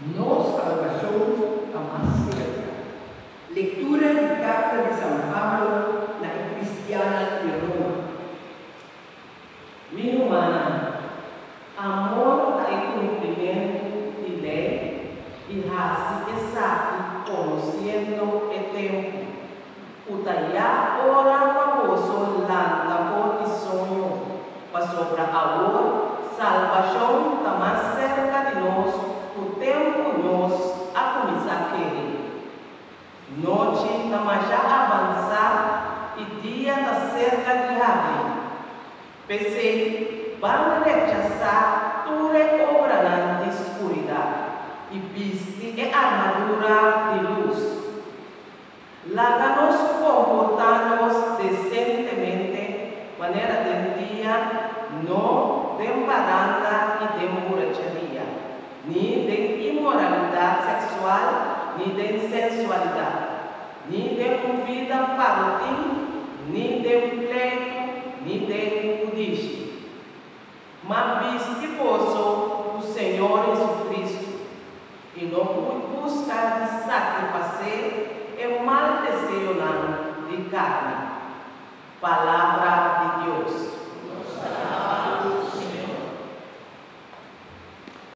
Nos salbashon ta mas serka. Lektura di karta di San Pablo na e kristiannan di Roma. Mi rumannan, amor ta e kumplimentu di lei i hasi esaki konosiendo e tempu, ku ta ya ora pa boso lanta for di soño, pasobra awor salbashon ta mas serka di nos ku tempu nos a kuminsá kere. Nochi ta masha avansá i dia ta serka di habri. P'esei, ban rechasá tur e obranan di skuridat i bisti e armadura di lus. Laga nos komportá nos desentemente manera den dia, no den paranda i den buracheria, ni den inmoralidat seksual ni den sensualidat, ni den un bida parotin, ni den pleitu ni den kudishi. Ma bisti boso ku Señor Jesucristo, i no buska di satisfasé e mal deseonan di karni. Palabra.